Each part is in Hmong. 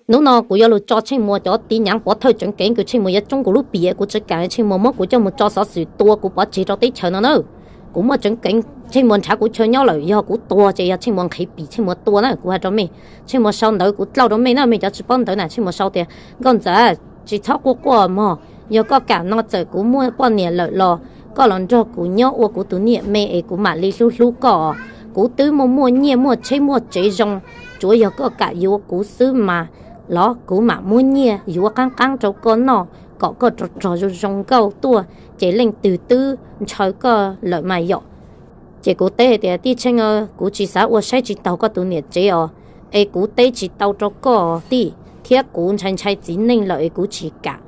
Hnub no kuv yuav lug tso Tsheej Muas cov tiv nyaav pov thawj tseev keev kws Tsheej Muas yuav tsoob kuv lub pim es kuv tsis kam Tsheej Muas muab kuv coj moog tso xov xwm tua kuv pov tseg rau teb chaws no na. Kuv muaj tseev keev Tsheej Muas nrhav kuv chaw nyob lawm, yog kuv tuag ces yog Tsheej Muas nqhis pim Tsheej Muas tua na. Kuv has rau mej, Tsheej Muas sau ntawv kuv dlauj rau mej na, mej cov tsis paub ntawv na. Tsheej Muas sau tias, Nkauj Ntxawm, tsis txhob quaj quaj mog, yog koj kam no txawm kuv muaj poj niam lawm los koj los nrog kuv nyob ua kuv tus niam me es kuv mam li hlub hlub koj. Kuv twb muaj muaj nyiaj muaj tsheb muaj tsev zoo, tsuav yog koj kam yuav kuv xwb mas los kuv mam muab nyiaj yuav qaab qaab rau koj noj kom koj rog rog zoo zoo nkauj tuaj ces leej twg twb ntshaw koj lawm mas yom. Ces kuv teb hais tias, Tij Tsheej, kuv tsis xav ua saib tsis taug koj tus niam tsev os, es kuv teb tsis tau rau koj tij, thiab kuv ntshai ntshai txiv neej lawm es kuv tsis kam.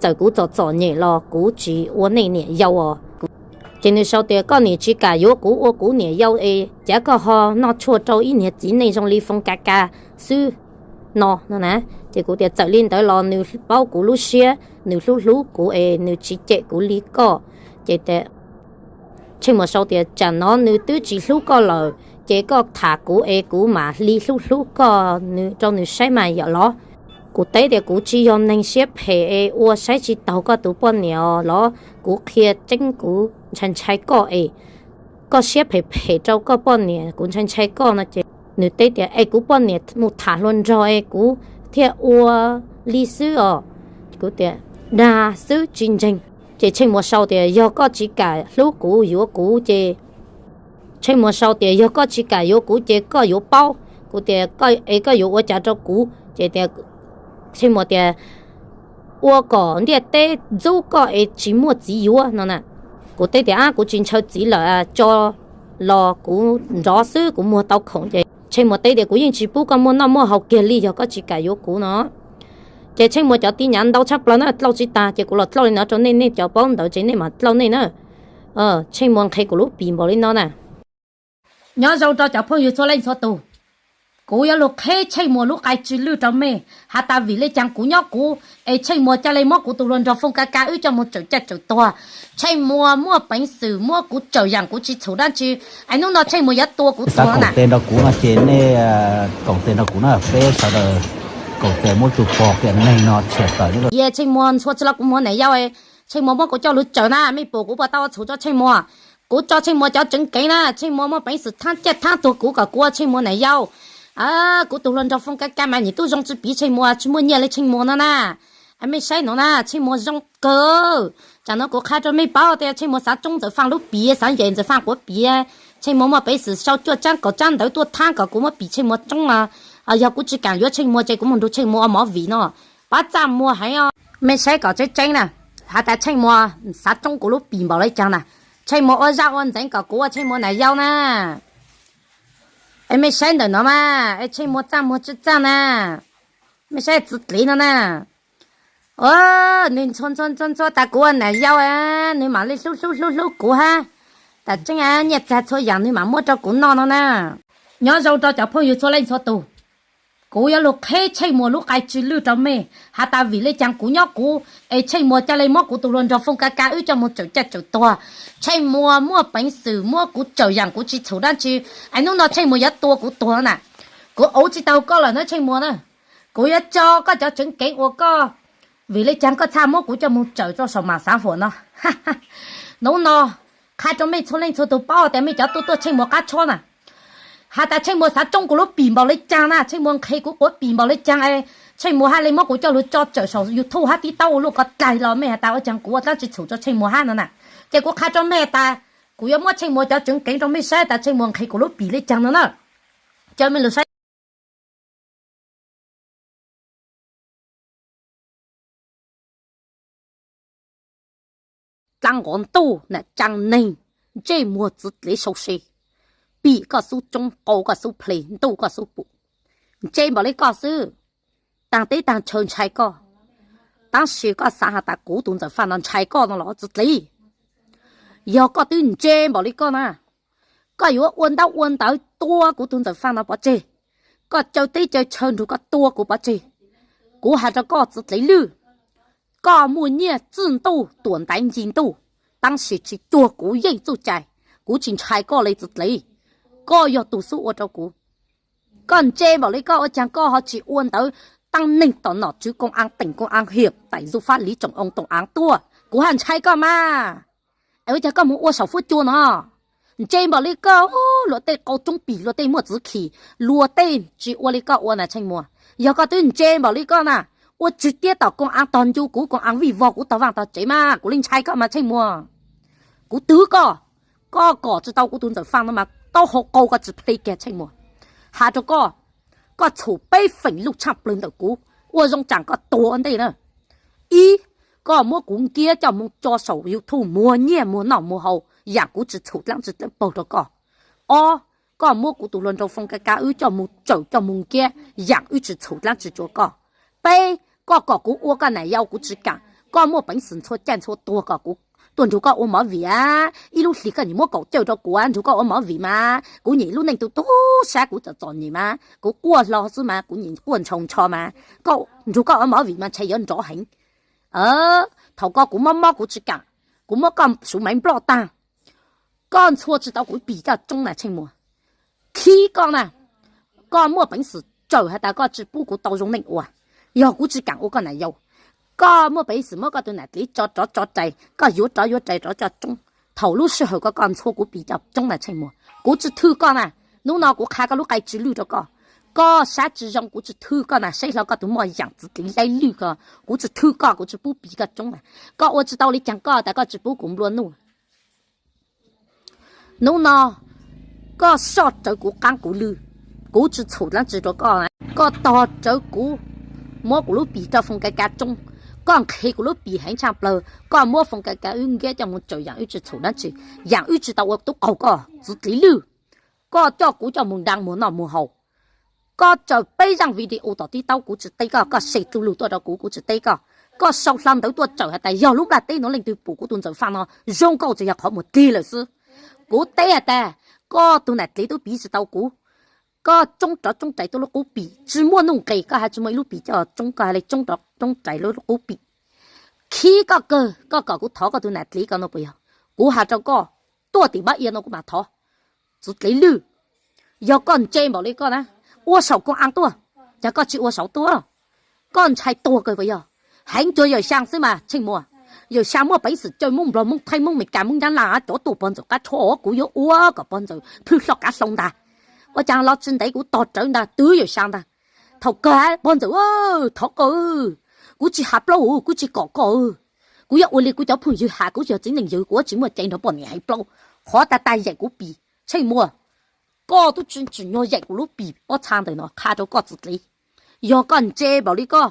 Txawm kuv txom txom nyem los kuv tsis ua nej niam yau os. Ces nws sau tias, Koj nim tsis kam yuav kuv ua kuv niam yau es cav koj ho noj tshuaj rau ib niag txiv neej zoo li Foo Ka Ka xwb no no na. Ces kuv tias, Txawm li ntawd los nws paub kuv lub siab, nws hlub hlub kuv es nws tsis cem kuv li koj. Ces Tsheej Muas sau tias, Tsam no nws twb tsis hlub koj lawm, ces koj tham kuv es kuv mam li hlub hlub koj rau nws saib mas yom los. Kuv teb tias, Kuv tsis yog neeg siab phem es ua saib tsis taug koj tus poj niam los, kuv qhia tseeb kuv ntshai ntshai koj es koj siab phem phem rau koj poj niam, kuv ntshai ntshai koj no. Ces nws teb tias, Es kuv poj niam mus tham hluas nraug es kuv thiaj ua li xwb os. Kuv tias, Dag xwb tsis ntseeg. Ces Tsheej Muas sau tias, Yog koj tsis kam hlub kuv yuav kuv ces Tsheej Muas sau tias, Yog koj tsis kam yuav kuv ces koj yuav paub. Kuv tias, Es koj yuav ua cas rau kuv? Ces Tsheej Muas tias, Ua kom ntiaj teb ntxub koj es tsis muaj txiv yuav no na. Kuv teb tias, Ab, kuv tsis ntshaw txiv lawm, tso los kuv nrov xwb, kuv muag tau khoom. Ces Tsheej Muas teb tias, Kuv yeej tsis pub koj muaj noj muaj haus kiag li yog koj tsis kam yuav kuv no. Ces Tsheej Muas cov tiv nyaav ntau tshaj plaws na, dlauj tsis tag, ces kuv los dlauj li no rau nej, nej cov paub ntawv ces nej mam dlauj nej na. Tsheej Muas nqhis kuv lub pim npaum li no na. Nyob zoo rau cov phooj ywg txhua leej txhua tus, kuv yuav lug qheb Tsheej Muas lub qai tsw lwj rau mej has tas vim le caag kuv nyob kuv es Tsheej Muas ca le muab kuv tus hluas nraug Foo Ka Ka wb coj moog tsawm caj tsawm tuag. Tsheej Muas muaj peev xwm muab kuv tsawm yaam kuv tsis txhum dab tsi, es hnub no Tsheej Muas yuav tua kuv tuag na. Koom tes nrog kuv no ces nej koom tes nrog kuv na, peb sawv daws koom tes muab tug pog kiam neeg no tshem tawm. Yog Tsheej Muas ntxhua tsi los kuv muag nam yau, Tsheej Muas muab kuv coj lug tsawm na, mej pum kuv puas tau ua txhum rau Tsheej Muas. Kuv tso Tsheej Muas cov tseev keev na, Tsheej Muas muaj peev xwm thaab caj thaab tuag kuv kom kuv ua Tsheej Muas nam yau. Kuv tus hluas nraug Foo Ka Ka mas nyim tub zoo tsi piv Tsheej Muas, tsi muaj nyiaj le Tsheej Muas no na. Mej saib no na, Tsheej Muas zoo kawg. Tsam no kuv qha rau mej paub tias Tsheej Muas xav tsoob Ntxawm Faaj lub pim, xav ncaim Ntxawm Faaj quav pim. Tsheej Muas muaj peev xwm sau cuaj tsaab kaum tsaab ntawv tuaj thaab kom kuv muab pim Tsheej Muas tsoob. Yog kuv tsi kaam yuav Tsheej Muas ces kuv moog nrug Tsheej Muas ua movie no, pab txaj muag heev os. Mej saib kom tseeb tseeb na, has tas Tsheej Muas xav tsoob kuv lub pim npaum le caag na. Tsheej Muas ua zaj ua ntxeev kom kuv ua Tsheej Muas nam yau na. Es mej saib ntawm no mas, es Tsheej Muas txaj muag tsi txaj na. Mej saib txiv dliv no na. Nws ntxhua ntxhua ntxhua tas kuv ua nam yau, nws mam li hlub hlub hlub hlub kuv hab. Tas tseeb, nyiaj txiag txhua yaam nws mam muab rau kuv noj no na. Nyob zoo rau cov phooj ywg txhua leej txhua tug, kuv yuav lug qheb Tsheej Muas lub qai tsw lwj rau mej has tas vim le caag kuv nyob kuv es Tsheej Muas ca le muab kuv tus hluas nraug Foo Ka Ka wb coj moog tsawm caj tsawm tuag. Tsheej Muas muaj peev xwm muab kuv tsawm yaam kuv tsi txhum dab tsi, es hnub no Tsheej Muas yuav tua kuv tuag na. Kuv ua tsi tau koj lawm na Tsheej Muas na. Kuv yuav tso koj cov tseev keev ua koj, vim le caag koj txhaj muab kuv coj moog tsawm rau saum mam xav huam no. Hnub no qha rau mej txhua leej txhua tug paub tas mej cov tuaj tuaj Tsheej Muas qab tshob na, has tas Tsheej Muas xav tsoob kuv lub pim npaum le caag na, Tsheej Muas nqhis kuv quav pim npaum le caag, Tsheej Muas hab le muab kuv coj lug tso tsawm saum YouTube hab TikTok ua luaj ko dlaig los mej has tas ua caag kuv ua dlaab tsi txhum rau Tsheej Muas hab no na. Ces kuv qha rau mej tas kuv yuav muab Tsheej Muas cov tseev keev rau mej saib tas Tsheej Muas nqhis kuv lub pim le caag no na. Caw mej lug saib. Dlaab nqov ntuj na, tsaa neeg, ntsej muag txiv dlev sau se, pim koj xub tsoob, qau koj xub ple, ntuj koj xub pum, ntse npaum le koj xwb. Taag teb taag chaw ntshai koj, tab sis koj xav has tas kuv tus Ntxawm Faaj no ntshai koj no los txiv dlev? Yog koj twb ntse npaum le koj na, koj yuav ua ntaub ua ntawv tua kuv tus Ntxawm Faaj no pov tseg, koj caw teb caw chaw nrug koj tua kuv pov tseg. Kuv has rau koj txiv dlev lwj, koj muaj nyiaj txwj ntuj tuam ntaiv ncig ntuj, tab sis tsis cuag kuv yeej txuj cai. Kuv tsis ntshai koj le txiv dlev, koj yog tug xub ua rau kuv. Koj ntse npaum le koj ua caag koj ho tsis ua ntawv Teeb neeg tom nom tswv công an tỉnh, công an huyện, tải dụng pháp lý trong ông tổng án tuaj, kuv haj ntshai koj mas. Es ua cas koj mus ua saum fuab cua no? Ntse npaum li koj, luag tej qau roob pim, luag tej muaj txwv khim, luag tej tsis ua li koj ua na Tsheej Muas. Yog koj twb ntse npaum li koj na, ua tswv tiab tom công an tog ncu kuv, công an vij vog kuv tog vaj tog tsev mas kuv li ntshai koj mas Tsheej Muas. Kuv twv koj, koj kom tsis tau kuv tus ntxawm Faj no mas taub hau qau koj tsis plig kiag Tsheej Muas. Has rau koj, koj txhum peb feem luj tshaaj plawg ntawm kuv, ua zoo tsaam koj tuag ua ntej na. Ib, koj muab kuv nkiab coj mus tso saum YouTube muag nyiaj muag noj muag haus yaam kuv tsis txhum dlaab tsi dlawb paug rau koj. Ob, koj muab kuv tus hluas nraug Foo Ka Ka wb coj mus tsawm coj mus nkiab yaam wb tsis txhum dlaab tsi rua koj. Peb, koj kom kuv ua koj nam yau kuv tsis kaam, koj muaj peev xwm ntxhua caij ntxhua tuag kom kuv tuaj nrug koj ua movie, ib lub hlis koj nyim muab kaum cawj rau kuv nrug koj ua movie mas kuv nyim lub neej tu tu sab kuv txom txom nyem mas kuv quaj hlo xwb mas kuv nyim quaj ntshau ntsho mas koj nrug koj ua movie mas ntshai yuav nrov heev. Thaum koj kuv mob mob kuv tsis kaam, kuv muab koj suv maiv nploj taag, koj ntxhua tsis tau kuv pim koj roob na Tsheej Muas. Khib koj na, koj muaj peev xwm tsawm has tas koj tsis pub kuv tau zoo neej ua, yog kuv tsis kaam ua koj nam yau. Koj muaj peev xwm muab koj tus nam dliv tso rov tso rais, koj yuav rov yuav rais rov coj roob. Thaum lub sij hawm koj koj ntxhua kuv pim koj roob na Tsheej Muas, kuv tsis thwj koj na. Hnub no kuv qha koj lub qai tsw lwj rau koj. Koj sab tsis zoo kuv tsis thwj koj na, saib hlo koj tus moj yaam txwv dliv laib lwj ko, kuv tsis thwj koj, kuv tsis pub pim koj roob na. Koj ua tsis tau li caag koj tas koj tsis pub kuv nplua nuj. Hnub no koj soj rawv kuv qaab kuv lw, kuv tsis txhum dlaab tsi rua koj. Koj tog rawv kuv, muab kuv lub pim rau Foo Ka Ka roob, koj nqhis kuv lub pim heev tshaaj plawg, koj muab Foo Ka Ka wb nkiab coj mus tsawm yaam wb tsis txhum dlaab tsi, yaam wb tsis tau ua tub qaug koj txwv dliv lwj. Koj coj kuv coj mus nraag muag noj muag haus. Koj tsawm peb zaaj video tom TikTok kuv tsis teb koj, koj se txuj lug tuaj rau kuv kuv tsis teb koj. Koj sau hlo ntawv tuaj tsawm has tas yog lub nplaj teb nuav leej twg pum kuv tus ntxawm Faj no zoo nkauj tsuas yog qhov muag dlig lawm xwb. Kuv teb has tas koj tus nam dliv tub piv tsis tau kuv. Koj tsoob rov tsoob rais tuaj lub qub pim, tsis muaj nuj nqes koj has tsis muaj ib lub pim coj tsoob, koj has le tsoob rov tsoob rais lub qub pim. Khib koj kawg, koj kom kuv thov koj tus nam dliv ko no puas yog? Kuv has rau koj, tuaj tim npab ia no kuv mam thov. Txwv dliv lwj, yog koj ntse npaum li koj na, ua saum koo aa tuaj, cas koj tsis ua saud tuaj? Koj ntshai tuag kawg puas yog? Heev cuag Yawm Xyaa xwb mas Tsheej Muas. Yawm Xyaa muaj peev xwm caw Moob Nplog, Moob Thaib, Moob Meskas, Moob Nyab Laj cov tuaj pov ntxawm qab tshuab, kuv yuav ua kom pov ntxawm plhwj hlo kav hlau ntag. Ua cas los tsis ntev kuv tog rawv ntag, twv Yawm Xyaa ntag. Thaum kawg pov ntxawm, thov koj, kuv tsis has plaub, kuv tsis kom koj. Kuv yuav ua li kuv cov phooj ywg has, kuv yog txiv neej yawg kuv yuav tsis muaj cai nrog poj niam heev plaub. Qhov tag tag yaim kuv pim, Tsheej Muas, koj tub tsi tsim nyog yaim kuv lub pim pob txha ntawm no qha rau koj txwv dliv. Yog koj ntse npaum li koj,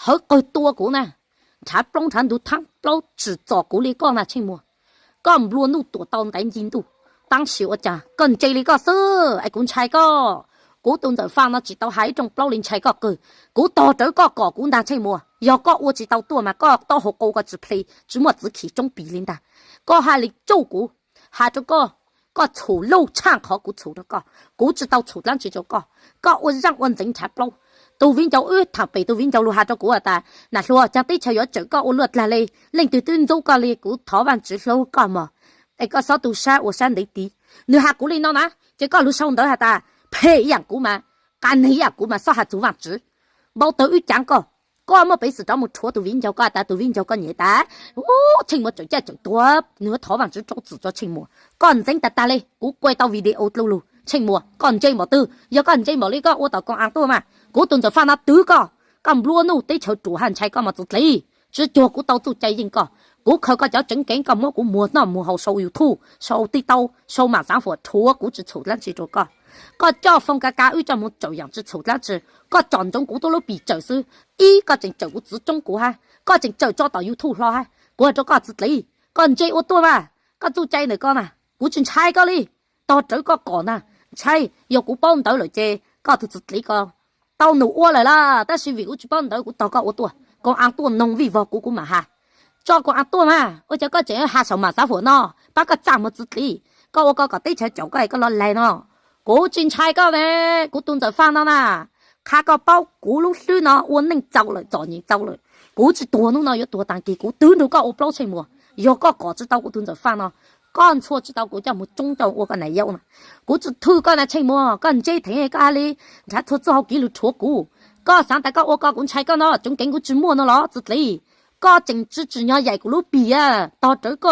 hawv qawg tua kuv na, nrhav plaub nrhav ntug thaab plaub tsim txom kuv li koj na Tsheej Muas. Koj nplua nuj tuam tau ntaiv nci ntuj, tab sis ua cas koj ntse li koj xwb es kuv ntshai koj. Kuv tus ntxawm Faj no tsis tau has ib rooj plaub li ntshai koj kawg. Kuv tog rawv koj kom kuv ntag Tsheej Muas, yog koj ua tsis tau tuaj mas koj taub hau qau koj tsis plig, tsis muaj txwv khim tsoob pim li ntag. Koj haj li tsuj kuv, has rau koj, koj txhum lauj tshaj qhov kuv txhum rau koj. Kuv tsis tau txhum dlaab tsi rau koj. Koj ua zaaj ua ntxeev nrhav plaub. Tus viv ncaus wb thaam pem tus viv ncaus lug has rau kuv has tas, nam hluas, caag teb chaws yuav tsawm koj ua luaj dlag li, leej twg twb ntxub koj li, kuv thov Vaajtswv hlub koj mog, es koj xob tu sab ua sab ntev tid. Nwg has kuv li no na, ces koj lug sau ntawv has tas phem ib yaam kuv mas, qas neeg ib yaam kuv mas xob has txug Vaajtswv. Npau tawg wb caav koj. Koj muaj peev xwm rov mus rhuav tus viv ncaus koj tas tus viv ncaus koj nyem tas, Tsheej Muas txawm caij txawm tuag, nwg thov Vaajtswv rau txim rau Tsheej Muas. Koj ntxeev tag tag li, kuv kuaj tau video dlub lug. Tsheej Muas, koj ntse npaum twg? Yog koj ntse npaum li koj ua tom koo aa tuaj mas, kuv tus ntxawm Faj no twv koj, koj nplua nuj teb chaws ruam haj ntshai koj mos txwv dliv. Tsi cuag kuv tau txuj cai yeej koj. Kuv khaws koj cov tseev keev koj muab kuv muag noj muag haus sau YouTube, sau TikTok, sau maam xaav fuam rhuav kuv tsi txhum dlaab tsi rua koj. Koj coj Foo Ka Ka wb coj mus tsawm yaam tsi txhum dlaab tsi. Koj tsom ntsoov kuv tuab lub pim tsawm xwb. Ib, koj tseem tsawm kuv txwv tsoob kuv hab, koj tseem tsawm tso tom YouTube hlo hab. Kuv has rua koj txwv dliv, koj ntse ua tuaj mas, koj txuj cai ntawm koj na, kuv tsi ntshai koj li. Tog rawv koj kom ntag, ntshai yog kuv paub ntawv lawm ces koj tug txwv dliv ko tau num ua lawm las, tab sis vim kuv tsi paub ntawv kuv tog koj ua tuaj. Koo aa tuaj noog vij vog kuv kuv maam has. Tso koo aa tuaj mas, ua cas koj tseem has saum maam xaav fuam no, pab koj txaj muag txwv dliv, koj ua koj kom teb chaws caum koj es koj loj laig no. Kuv tsi ntshai koj ne, kuv tus ntxawm Faj no na, qha koj paub kuv lub hlwb no ua neej txaus lawm txom nyem txaus lawm. Kuv tsi tuag hnub no yuav tuag taag kis, kuv twv nrug koj ua plaub Tsheej Muas. Yog koj kom tsi tau kuv tus ntxawm Faj no, koj ntxhua tsi tau kuv coj muag tsoob coj ua koj nam yau na. Kuv tsi thwj koj na Tsheej Muas, koj ntse theev koj has li nrhav txhua txuj hauv kev lug rhuav kuv. Koj xav tas koj ua ko kuv ntshai koj no, tseev keev kuv tsis muaj no los txiv dlev? Koj tseem tsis tsim nyog yaim kuv lub pim a, tog rawv koj.